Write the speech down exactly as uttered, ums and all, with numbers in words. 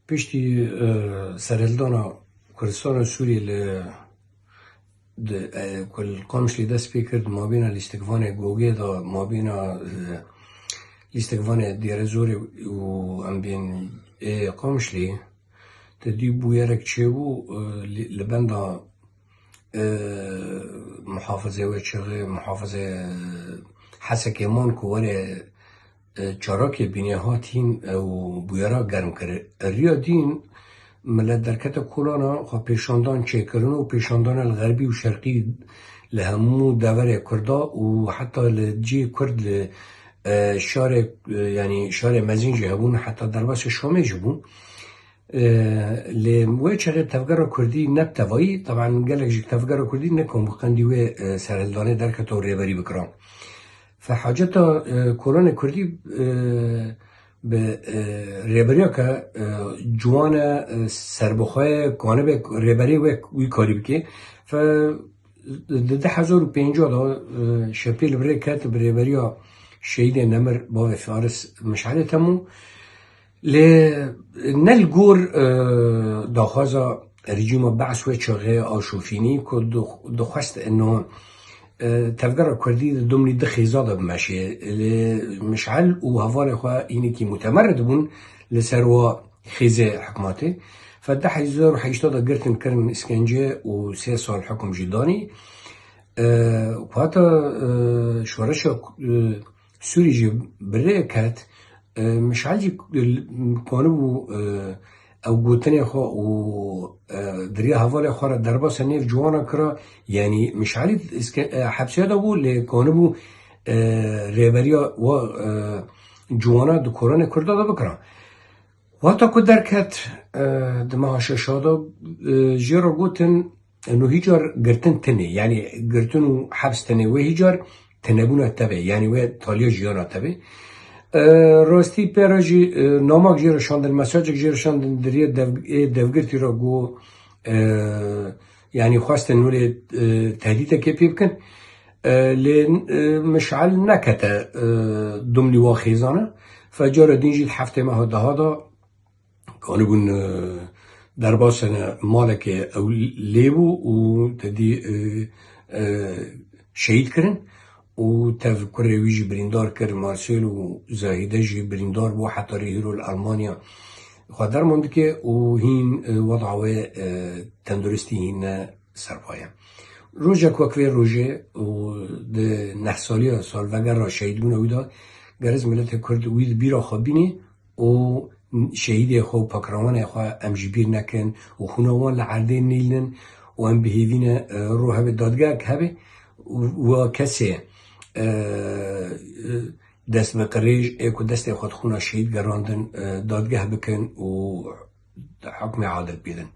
Piştî, e, serhildana Kurdistana Sûriyê li, di, e, ku li Qamişlî dest pê kir, di mabêna lîstikvanê Gogê de, mabêna, e, lîstikvanê Dêrezorê û em bên ê Qamişlî, te dî bûyerek çêbû, e, li, li benda, e, muhafizê wê çaxê, muhafizê Hesekê man ku were, e, çarakê bînê hatîn ew bûyera germ kir. Riya dîn milet derkete kolana xwe pêşandan çêkirin û pêşandana li xerbî û şerqî li hemû deverê Kurda û heta li cihê Kurd li, e, şarê, e, yanî şarê mezin jî hebûn, heta derbasê Şamê jî bûn. E, lê wê çaxê tevgera Kurdî ne bi tevayî, teban gelek ji tevgera Kurdî nekom bi qendî wê, e, serhildanê derkete û rêberî bikiran. Fe haceta, e, kolanê Kurdî, e, bi, e, rêberiyeke, e, ciwan e, e, serbixwe ye, kanibe rêberê wek wî karî bike. Fe di du hezar û pêncî de, e, şepê li birê ket bi rêberiya şehîdê nemir bavê Faris Mişelê Temû. Lê ne li gor, e, daxwaza rejîma Be'es wê çaxê a şofînî ku dix-, dixwest ino, e, tevgera Kurdî di dumlî di xêza de bimeşê. Lê Mişel û hevalê xwe hînekî mutemerid bûn li ser wa xêzê hikmatê. Fe di hezar û heşta de girtin kirin îskence û sê sal hukum jî danî. E, ku heta, e, şoreşa, e, Sûrî jî bi rê ket, e, Mişal jî kanibû, e, ew gotinê xwe û, e, di riya hevalê xwe re derbasa nêv ciwana kira, yanî Mişalî îske-, e, hepsiya de bû, lê kanibû, e, rêberiya wa, e, ciwana di kolanê Kurda de bikira. Wexta ku derket, e, di meha şeşa de, e, jê re gotin, e, no hîcar girtin tune, yanî girtin û heps tune, wê hîcar tunebûna tevê, yanî wê taliya jiyana tevê. E, rastî pê re jî, e, namak jê re şandin, mesajek jê re şandin, di rê dev-, ê devgirtî re got, e, yanî xwestin wê, e, tehdîtekê pê bikin. E, lê, e, Mişal nekete, e, dumlî wa xêzana. Fe cara din jî di heftê meha deha de kanibûn, e, derbasene malekê ew lê bû û te dî, e, e, şehîd kirin û tev kurê wî jî birîndar kir. Marcel û Zahîde jî birîndar bû, heta rê hîro li Almanya xwe derman dike û hîn, e, weda wê, e, tenduristî hîn ne serpaye. Rojek wek vê rojê û di neh saliya salvegera şehîdbûna wî de, gerez miletê Kurd wî di bîra xwe bînê û şehîdê xwe û pakrewanê xwe em ji bîr nekin û xûna wan li erdê nîlnin û em bi hêvî ne, e, rû hebe dadgehek hebe û wa kesê, e, e, dest bi qirêj ê ku destê xwe di xûna şehîd gerandin, e, dadgeh bikin û hukmê adil bidin.